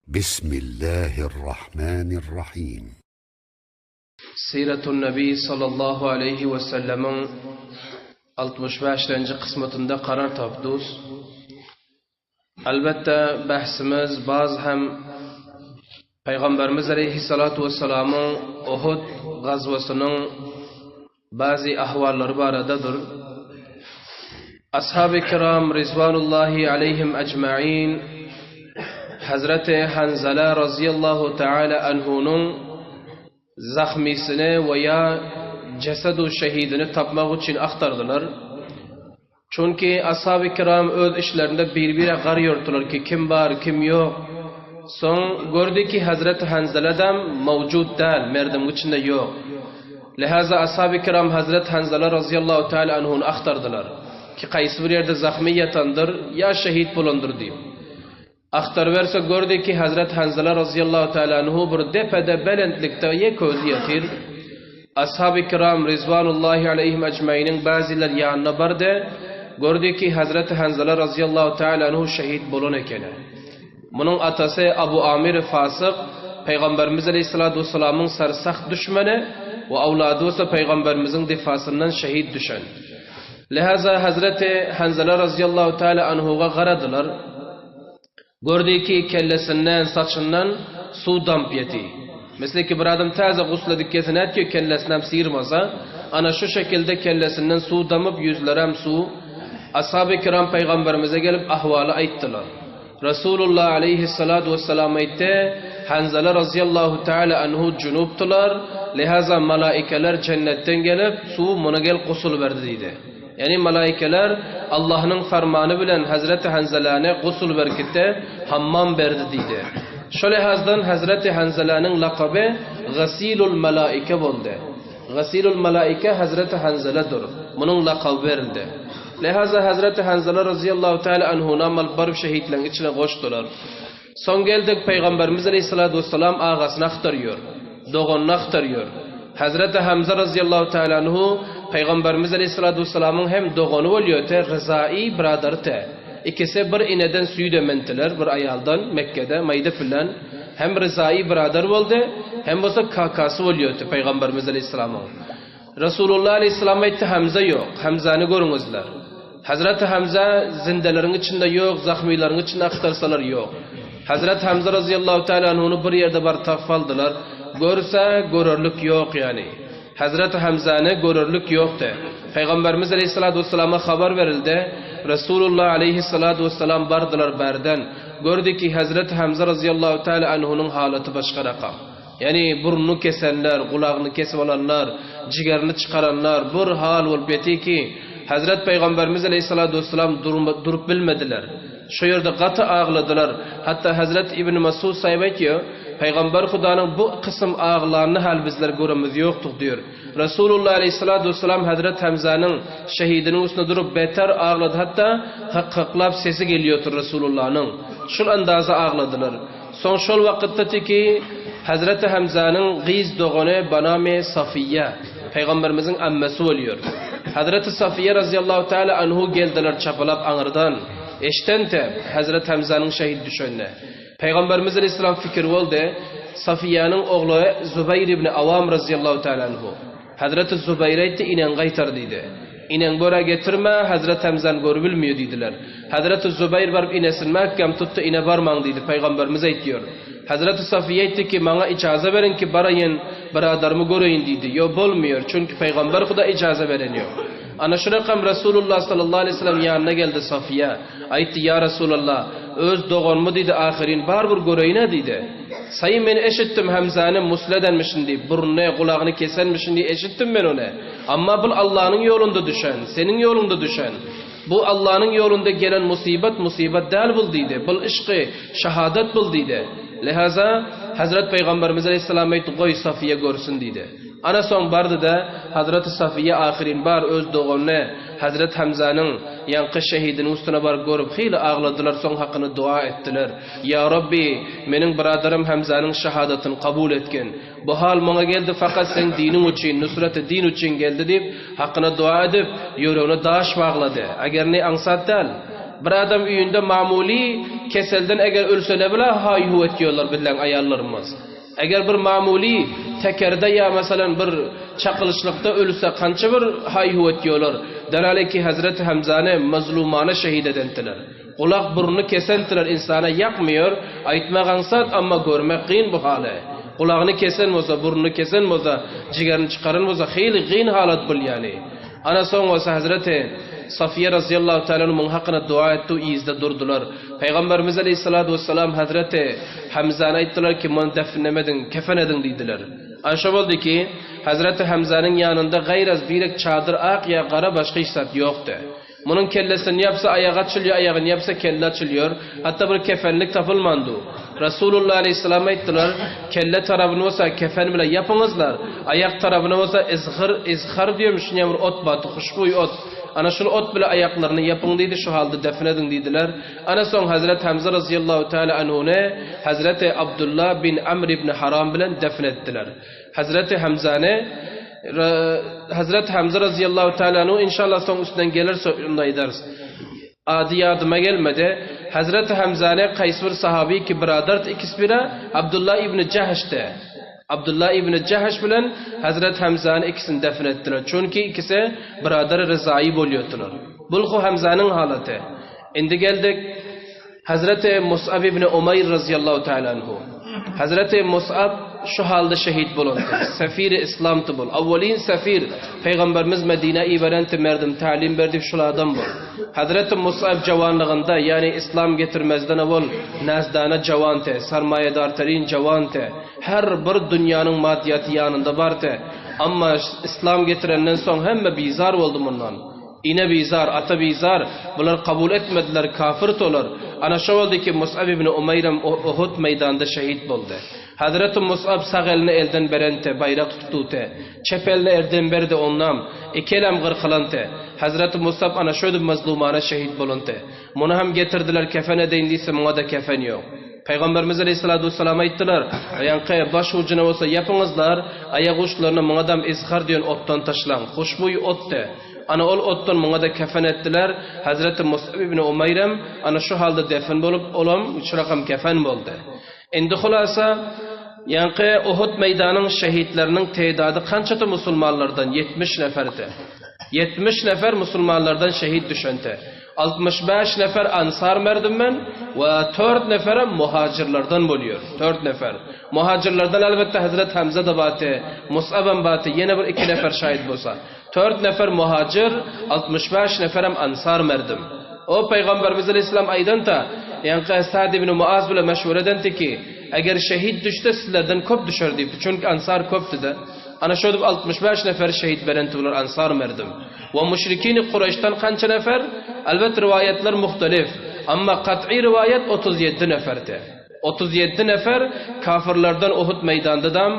Bismillahirrahmanirrahim. Siratun Nabi sallallahu aleýhi we sellemiň 65-nji kysmatynda karar tapdus. Elbetde bahsimiz baz hem Paýgamberimiz aleýhissalatu wessalamyň Uhud gazwasynyň bazy ahwallary baradadyr. Ashab-y kiram rizwanullahi aleýhim ejmain Hazreti Hanzala razyýallahu taala anhunyň zahmysyny we ýa jesedu şehidini tapmak üçin agtardylar. Çünki ashab-y kiram öz işlerinde bir-bire gar ýörtdiler ki, kim bar, kim ýok. Soň gördi ki, Hazreti Hanzaladam mawjud däl, merdiň içinde ýok. Lihaza ashab-y kiram Hazreti Hanzala razyýallahu taala anhuny agtardylar ki, kaýsy bir ýerde zahmy ýatandyr ýa şehit bolandyr diýip. Agtaryberse gördi ki, Hazreti Hanzala razyýallahu taala anhu bir depede belentlikde ýeke özi ýatyr. Ashab-y kiram rizwanullahi aleýhim ejmainiň bäzileri ýanyna bardy, gördi ki, Hazreti Hanzala razyýallahu taala anhu şehit bolan ekeni. Munuň atasy Abu Amir Fasyk Pygamberimiz aleýhissalatu wessalamyň sarsaht düşmeni we awlady bolsa Pygamberimiziň difasyndan şehit düşen. Lihaza Hazreti Hanzala razyýallahu taala anhuga garadylar. Gördi ki, kellesinden, saçyndan suw damyp ýeti. Misli ki bir adam täze gusl edip gelse nätýär kellesinem syrmasa, ana şu şekilde kellesinden suw damyp ýüzlerem suw. Ashaby kiram Pygamberimize gelip ahwaly aýtdylar. Resulullah aleýhissalatu wessalam aýtdy, Hanzala razyýallahu taala anhu junubdylar, lihaza malaikalar jennetden gelip suw muna gel gusul berdi diýdi. Ýagny malaikalar Allahnyň farmany bilen Hazreti Hanzalany gusul berkitdi, hammam berdi diýdi. Şo lihazdan Hazreti Hanzalanyň lakaby Gasilul Malaika boldy. Gasilul Malaika Hazreti Hanzaladyr. Munuň lakaby berildi. Lihaza Hazreti Hanzala razyýallahu taala anhunam alyp baryp şehitleriň içine goşdular. Soň geldik Pygamberimiz aleýhissalatu wessalam agasyny agtarýar, doganyny agtarýar. Hazreti Hamza razyýallahu taala anhu Pygamberimiz aleýhissalatu wessalamyň hem dogany bolýar te ryzai biradary te. Ikisi bir ineden süýt ementiler, bir aýaldan Mekgede maýda filan hem ryzai biradar boldy, hem bolsa kakasy bolýar te Pygamberimiz aleýhissalamyň. Resulullah aleýhissalam aýtdy, Hamza ýok, Hamzany görüňizler. Hazreti Hamza zindeleriň içinde ýok, zahmylaryň içinde agtarsalar ýok. Hazreti Hamza razyýallahu taala anhuny bir ýerde baryp tapyp aldylar. Görse, görerlik ýok ýany. Hazreti Hamzany görerlik ýokdy. Pygamberimiz aleýhissalatu wessalama habar berildi. Resulullah aleýhissalatu wessalam bardylar bärden. Gördi ki, Hazreti Hamza razyýallahu taala anhunyň halaty başga rakam. Ýagny burnuny kesenler, gulagyny kesip alanlar, jigerini çykaranlar bir hal bolup ýetir ki, Hezret Pygamberimiz aleýhissalatu wessalam durup bilmediler. Şo ýerde gaty agladylar. Hatda Hezret Ibn Masud saýyp aýtýar, Pygamber Hudanyň bu kysym aglanyny hal bizler göremiz ýokduk diýr. Resulullah aleýhissalatu wessalam Hezret Hamzanyň şehidiniň üstünde durup beter aglady hatda hyk-hyklap sesi gelýotyr Resulullanyň. Şul andaza agladylar. Soň şol wakytda tiki Hezreti Hemzäniň gyz dogany Banami Safiýe, Pygamberimiziň ammesi bolýar. Hezreti Safiýe razyýallahu taala anhu geldiler çapalap aňyrdan. Eşdente, Hezreti Hemzäniň şehit düşenini. Pygamberimiz aleýhissalam fikir boldy, Safiýäniň ogly Zubeýr ibn Awam razyýallahu taala anhu. Hezreti Zubeýr aýtdy, Ineň gaýtar diýdi. Ineň börä getirme, Hezreti Hemzäni görübilmiýo diýdiler. Hezreti Zubeýr baryp inesini mähkem tutdy, Ine barmaň diýdi, Pygamberimiz aýtýar. Hezreti Safiýe aýtdy ki, Maňa ijaza beriň ki, baraýyn, byradarmy göreýin diýdi. Ýo, bolmýar, çünki Pygamber Huda ijaza beren ýok. Ana şu rakam Resulullah sallallahu aleýhi we sellem ýanyna geldi Safiýe. Aýtdy, Ýa Resulallah, öz doganmy diýdi, ahyryn barybir göreýin-ä diýdi. Saýy men eşitdim Hemzäni musledenmişin diýip, burnuny, gulagyny kesenmişin diýip eşitdim men ony. Amma bul Allanyň ýolunda düşen, seniň ýoluňda düşen. Bu Allanyň ýolunda gelen musybat musybat däl bul diýdi. Bul yşky, şahadat bul diýdi. Lihaza, Hezret Pygamberimiz aleýhissalam aýtdy, goý Safiýe görsün diýdi. Ana soň bardy-da, Hazreti Safiýe ahyryn bar öz doganyny, Hazreti Hamzanyň ýaňky şehidiniň üstüne baryp görüp hyly agladylar, soň hakyna dua etdiler. Ýa Rabbi, meniň byradarym Hamzanyň şahadatyny kabul etgin. Bu hal maňa geldi fakat seň diniň üçin, nusreti din üçin geldi diýip, hakyna dua edip, ýüregine daş baglady. Agerni aňsat däl. Bir adam öýünde mamuly keselden eger ölse ne bile haý-hu etýärler bizleň aýallarymyz. Eger bir mamuly tekerde ýa meselem bir çakylyşlykda ölse kança bir haý-hu etýärler. Derhaliki Hezreti Hamzany mazlumana şehit edentiler. Gulak burnuny kesentiler insana ýakmýar, aýtmak aňsat amma görmek gyn bu haly. Gulagyny kesen bolsa, burnuny kesen bolsa, jigerini çykaran bolsa hyly gyn halat bul ýaly. Ana soň bolsa Hezreti Safiýe razyýallahu taala muň hakyna dua etdi we yzda durdular. Pygamberimiz aleýhissalatu wessalam Hezreti Hamzany aýtdylar ki, muny defnemediň, kefen ediň diýdiler. Ana şo boldy ki, Hezreti Hamzanyň ýanynda gaýraz birek çadyr ak ýa gara başga hiç zat ýokdy. Munuň kellesini ýapsa aýagy açylýar, aýagyny ýapsa kelle açylýar. Hatda bir kefenlik tapylmandy. Resulullah aleýhissalam aýtdylar, Kelle tarabyny bolsa kefen bilen ýapyňyzlar, aýak tarabyny bolsa izhir, izhar diýermiş, şunýa bir ot bardy, huşbuý ot. Ana şul ot bile aýaklaryny ýapyň diýdi, şu halda defn ediň diýdiler. Ana soň Hezret Hamza razyýallahu taala anhuny Hezreti Abdullah bin Amr ibn Haram bilen defn etdiler. Hezreti Hamzany Hezreti Hamza razyýallahu taala anhu inşallah soň üstünden gelirse onda aýdarys. Ady ýadyma gelmedi. Hezreti Hamzany kaýsy bir sahaby ki byradart ikisi bire Abdullah ibn Jahşdy. Abdullah ibn Jahş bilen Hezreti Hamzany ikisini defn etdiler. Çünki ikisi byradary ryzaýy bolýardylar. Bulhu Hamzanyň halaty. Indi geldik Hazreti Mus'ab ibn Umaýr razyýallahu taala anhu. Hazreti Mus'ab şu halda şehit bolandy. Sefiri Islamdy bul. Awwalin sefir Pygamberimiz Medinä iberenti merdim tälim berdi şul adam bul. Hazreti Mus'ab jawanlygynda ýani Islam getirmezden owal nazdana jawanty, sarmaýadarterin jawanty. Her bir dünýäniň maddiýaty ýanynda bardy. Amma Islam getirenden soň hemme bizar boldy mundan. Ene bizar, ata bizar, bular kabul etmediler, kafir tolar. Ana şo boldy ki, Mus'ab ibn Umaýram Uhud meýdanda şehit boldy. Hazreti Mus'ab sag elini elden berente, baýrak tutupdy. Çep elini erden berdi, onam, iki elem gyrkylanty. Hazreti Mus'ab ana şödüp mazlumana şehit bolunty. Muny hem getirdiler, kefen edeýin diýse, muňa-da kefen ýok. Pygamberimiz aleýhissalatu wessalam aýtdylar, Ýaňky baş ujuna bolsa ýapyňyzlar, aýak uçlaryna muňadam izhar diýen otdan taşlaň. Huşbuý otdy. Ana ol otdan muňa-da kefen etdiler. Hezreti Mus'ab ibn Umaýrem ana şu halda defin bolup, olam üç rakam kefen boldy. Indi hulasa, ýaňky Uhud meýdanyň şehitleriniň tedady kançady musulmanlardan? 70 neferdi. 70 nefer musulmanlardan şehit düşenti. 65 nefer ansar merdimden we 4 neferem muhajirlerden bolýar. 4 nefer. Muhajirlerden elbetde Hezret Hamza da bardy, Mus'abam bardy, ýene bir 2 nefer şahit bolsa. 4 nefer muhajir, 65 neferem ansar merdim. O Peygamberimiz Aleyhisselam aýdanta, ýaňky Sa'd ibn Muaz bilen meşwere edenti ki, eger şehit düşse sizlerden köp düşer diýipdi. Çünki ansar köpdi-de. Ana şödüp 65 nefer şehit berenti bular ansar merdim. We müşrikini Kureýşden kança nefer? Elbet riwaýatlar muhtelif. Amma kat'y riwaýat 37 neferdi. 37 nefer kafirlerden Uhud meýdandadam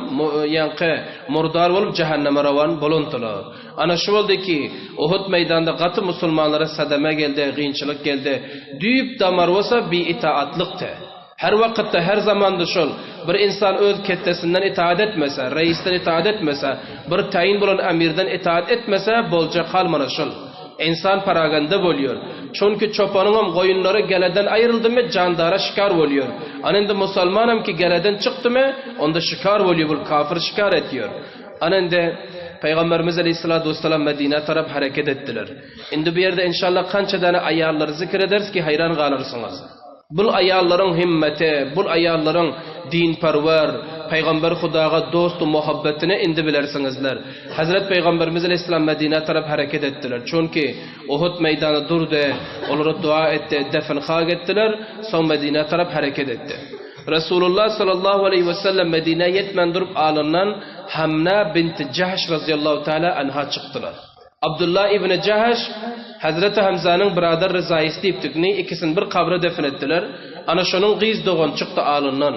ýaňky murdar bolup jähenneme rowan bolundylar. Ana şu boldy ki, Uhud meýdanda gaty musulmanlara sadama geldi, gynçylyk geldi. Düýp damar bolsa biitaatlykdy. Her wakytda, her zamanda şol, bir insan öz ketdesinden itaat etmese, reisden itaat etmese, bir taýyn bolan emirden itaat etmese, boljak hal mana şol. Ynsan paraganda bolýar. Çünki çopanyňam goýunlary geleden aýryldymy, jandara şikar bolýar. Ana indi musalmanam ki geleden çykdymy, onda şikar bolýar, bul kafir şikar etýär. Ana indi Pygamberimiz aleýhissalatu wessalam Medinä tarap hereket etdiler. Indi bu ýerde inşallah kança däne aýallary zikr ederis ki haýran galarsyňyz. Bul aýallaryň himmeti, bul aýallaryň dinperwer, Pygamber Hudaga dost muhabbetini indi bilersiňizler. Hezret Pygamberimiz aleýhissalam Medinä tarap hereket etdiler. Çünki Uhud meýdany durdy, olara dua etdi, defn hak etdiler, soň Medinä tarap hereket etdi. Resulullah sallallahu aleýhi we sellem Medinä ýetmän durup alyndan Hamna binti Jahş razyýallahu taala anha çykdylar. Abdullah ibn Jahş Hezreti Hamzanyň byradar ryzaýysy diýipdik, ikisini bir kabra defin etdiler. Ana şonuň gyz dogany çykdy alyndan.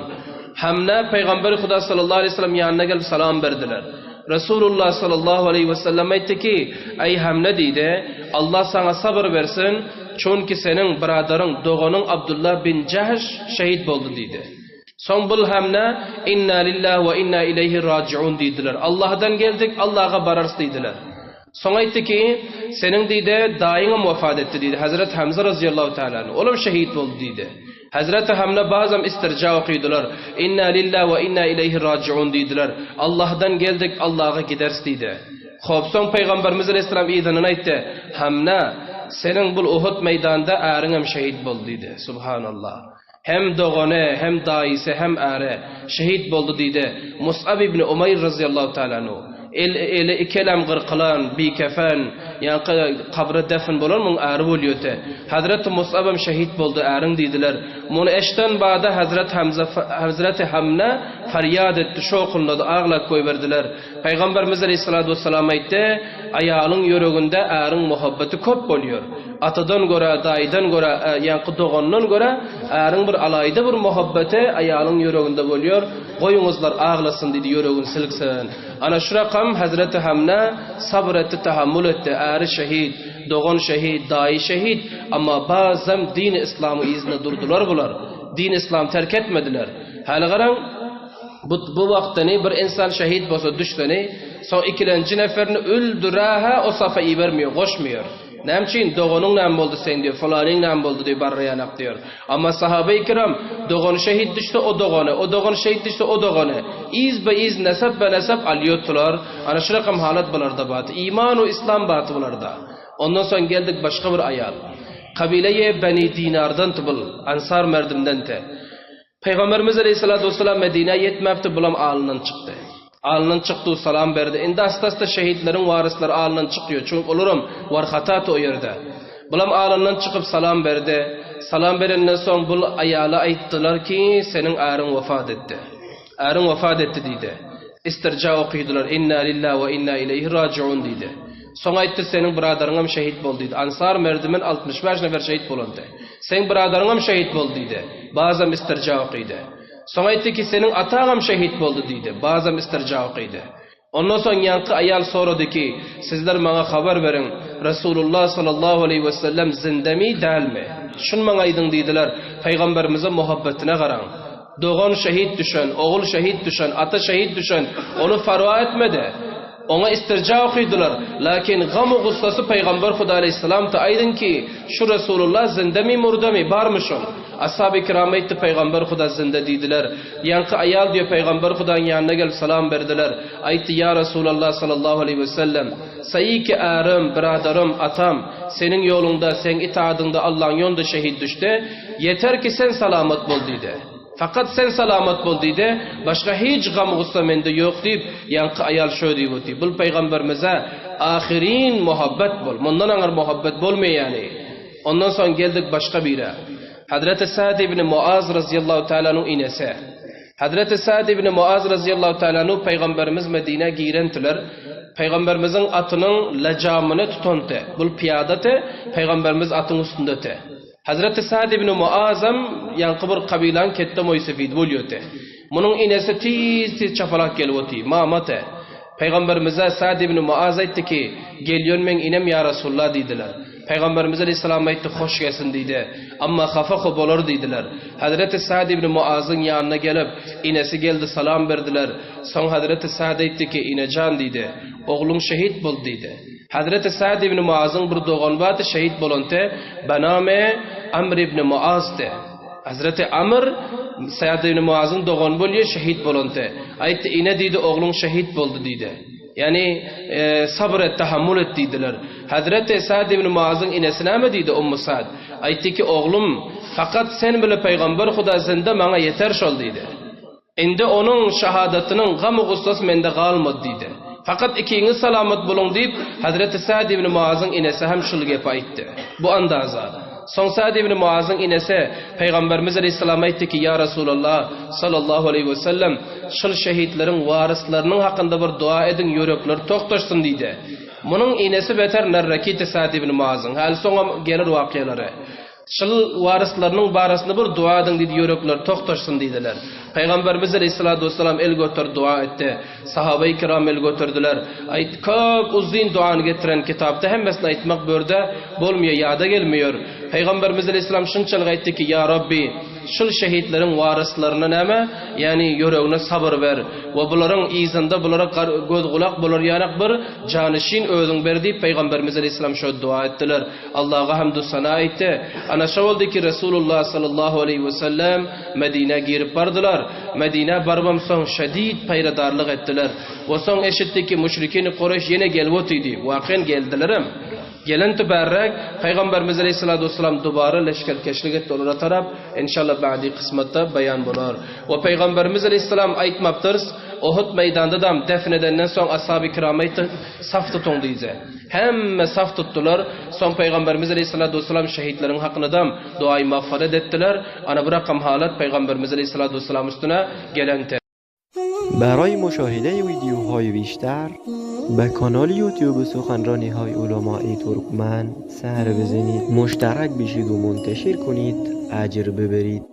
Hamna Pygamberi Huda sallallahu aleýhi we sellem ýanyna gelip salam berdiler. Resulullah sallallahu aleýhi we sellem aýtdy ki, Eý Hamna diýdi, Allah saňa sabyr bersin, çünki seniň byradaryň, doganyň Abdullah bin Jahş şehit boldy diýdi. Soň bul Hamna, Inna lillahi we inna ileýhi rajiun diýdiler. Allahdan geldik, Allaha bararys diýdiler. Soň aýtdy ki, Seniň diýdi, daýyňam wefat etdi diýdi, Hezreti Hamza razyýallahu taala anhu. Olam şehit boldy diýdi. Hezreti Hamna bazam istirja okydylar. Inna lillah we inna ileýhi rajiun diýdiler. Allahdan geldik, Allaha gideris diýdi. Hop, soň Pygamberimiz aleýhissalam yzyndan aýtdy, Hamna, seniň bul Uhud meýdanda äriňem şehit boldy diýdi. Subhanallah. Hem dogany, hem daýysy, hem äri şehit boldy diýdi. Mus'ab ibn Umaýr razyýallahu taala anhu. El, eli ikelem gyrkylan, bikefen, ýaňky kabra defn bolan muň äri bolýoty. Hazreti Mus'abam şehit boldy äriň diýdiler. Muny eşden bada Hazret Hamza, Hazreti Hamna farýat etdi, şowhunlady, aglap goýberdiler. Pygamberimiz aleýhissalatu wessalam aýtdy, Aýalyň ýüreginde äriň muhabbeti köp bolýar. Atadan görä, daýydan görä, ýaňky dogandan görä äriň bir alaýda bir muhabbeti aýalyň ýüreginde bolýar. Goýuňyzlar aglasyn diýdi, ýüregini silksin. Ana şu rakam Hezreti Hamna sabyr etdi, tahammul etdi. Äri şehit, dogan şehit, daýy şehit, amma bazam dini yslamyň yzynda durdular bular. Dini yslamy terk etmediler. Häli garaň, Bu bu wagtda bir insan şehit bolsa düşseni, soň ikilenji neferini öldürähä o safa ibermeýär, goşmaýar. Näme üçin? Doganyň näme boldy seň diýýär, falanyň näme boldy diýip barraýanak diýýär. Amma sahabeý kiram dogany şehit düşse o dogany, o dogany şehit düşse o dogany yzba-yz nesep-be-nesep alýotdylar. Ana şu rakam halat bularda bardy. Iman we islam bardy bularda. Ondan soň geldik başga bir aýal. Kabileýe Beni Dinardan tubul, ansar merdimden te. Pygamberimiz aleýhissalatu wessalam Medinä ýetmäpdi, bulam alyndan çykdy. Alyndan çykdy, salam berdi. Indi asta-asta şehitleriň waryslary alyndan çykýar, çünki olaram warhataty o ýerde. Bulam alyndan çykyp salam berdi. Salam berenden soň bul aýala aýtdylar ki, seniň äriň wefat etdi. Äriň wefat etdi diýdi. Istirja okydylar, Inna lillah we inna ileýhi rajiun diýdi. Soň aýtdy, seniň byradaryňam şehit boldy diýdi. Ansar merdimen 65 nefer şehit bolandy. Seň byradaryňam şehit boldy diýdi. Bazam istirja okydy. Soň aýtdy ki, seniň ataňam şehit boldy diýdi. Bazam istirja okydy. Ondan soň ýaňky aýal sorady ki, sizler maňa habar beriň, Resulullah sallallahu aleýhi wesellem zindemi, dälmi? Şuny maňa aýdyň diýdiler. Pygamberimize muhabbetine garaň. Dogan şehit düşen, ogul şehit düşen, ata şehit düşen, ony parwa etmedi. Oňa istirja okydylar. Lakin gam-u gussasy Pygamber Huda aleýhissalamdy. Aýdyň ki, şu Resulullah zindemi, murdemi, barmy şol? Ashab-y kiram aýtdy, Pygamber Huda zinde diýdiler. Ýaňky aýal diýe Pygamber Hudaň ýanyna gelip salam berdiler. Aýtdy, Ýa Resulallah sallallahu aleýhi wesellem, saýy ki ärim, biradarym, atam Seniň ýoluňda, Seň itadyňda Allaň ýolunda şehit düşdi. Ýeter ki sen salamat bol diýdi. Fakat sen salamat bol diýdi, başga hiç gam-gussa mende ýok diýip, ýaňky aýal şö diýip otyr. Bul pygamberimize ahyrin muhabbet bul. Mundan aňyr muhabbet bolmaýar ýaly. Ondan soň geldik başga bire. Hazreti Sa'd ibn Muaz razyýallahu taala inesi. Hazreti Sa'd ibn Muaz razyýallahu taala pygamberimiz Medinä girentiler. Pygamberimiziň atynyň lejamyny tutanty. Bul pyýadady, pygamberimiz atyň üstündeti. Hazreti Sa'd ibn Muazam ýaňky bir kabylaň ketde moýsefidi bolýardy. Munuň inesi tiz-tiz çapalap gelip oty, Mama-te. Pygamberimize Sa'd ibn Muaz aýtdy ki, Gelýön meň inem ýa Resulla diýdiler. Pygamberimiz aleýhissalam aýtdy, Hoş gelsin diýdi. Amma hafa ho bolar diýdiler. Hazreti Sa'd ibn Muazyň ýanyna gelip, inesi geldi salam berdiler. Soň Hazreti Sa'd aýtdy ki, Inejan diýdi. Ogluň şehit boldy diýdi. Hazreti Sa'd ibn Muazyň bir dogany bardy, şehit bolante, bename Amr ibn Muazdy. Hazreti Amr Sa'd ibn Muazyň dogany bolýar, şehit bolante. Aýtdy, ine diýdi, ogluň şehit boldy diýdi. Ýagny, sabr et, tahammul et diýdiler. Hazreti Sa'd ibn Muazyň inesi näme diýdi, Ummu Sa'd? Aýtdy ki, oglum, fakat sen bile pygamber Huda zinde maňa ýeter şol diýdi. Indi onuň şahadatynyň gamy-gussasy mende galmady diýdi. Fakat ikiňiz salamat boluň diýip, Hezreti Sa'd ibn Muazyň inesi hem şul gepi aýtdy. Bu andaza. Soň Sa'd ibn Muazyň inesi Pygamberimiz aleýhissalama aýtdy ki, Ýa Resulallah, sallallahu aleýhi we sellem, şul şehitleriň waryslarynyň hakynda bir dua ediň, ýürekleri togtaşsyn diýdi. Munuň inesi beter narrakiti Sa'd ibn Muazyň. Häli soňam geler wakyalary. Şul waryslarynyň barasynda bir dua ediň diýdi, ýürekleri togtaşsyn diýdiler. Pygamberimiz aleýhissalatu wessalam el göterdi dua etdi. Sahabeýi kiram el göterdiler. Aýt, köp uzyn duany getiren kitapda hemmesini aýtmak börde bolmaýar, ýada gelmeýär. Pygamberimiz aleýhissalam şunçalyk aýtdy ki, Ýa Rabbi! Şul şehitleriň waryslaryna näme, ýagny ýüregine sabyr ber we bularyň yzynda bulara göz-gulak bolar ýanak bir janyşin özüň ber diýip Pygamberimiz aleýhissalam şo dua etdiler. Allaha hamdu sana aýtdy. Ana şo boldy ki Resulullah sallallahu aleýhi we sellem Medinä girip bardylar. Medinä barybam soň şedid paýradarlyk etdiler. We soň eşitdi ki müşrikini Kureýş ýene gelip otydy. Waken geldilerem. Gelen tübärek Pygamberimiz aleýhissalatu wessalam dubara leşgerkeşlik etdi olara tarap. Enşalla ba'di kysmatda beýan bolar. We Pygamberimiz aleýhissalam aýtmapdyrs, Uhud meýdandadam defn edenden soň ashaby kirama aýtdy, saf tutuň diýje. Hemme saf tutdular. Soň Pygamberimiz aleýhissalatu wessalam şehitleriň hakynadam duaýy magfyret etdiler. Ana bu rakam halat Pygamberimiz aleýhissalatu wessalam üstüne gelente. برای مشاهده ویدیوهای بیشتر به کانال یوتیوب سخنرانی های علمای ترکمن سر بزنید مشترک بشید و منتشر کنید اجر ببرید.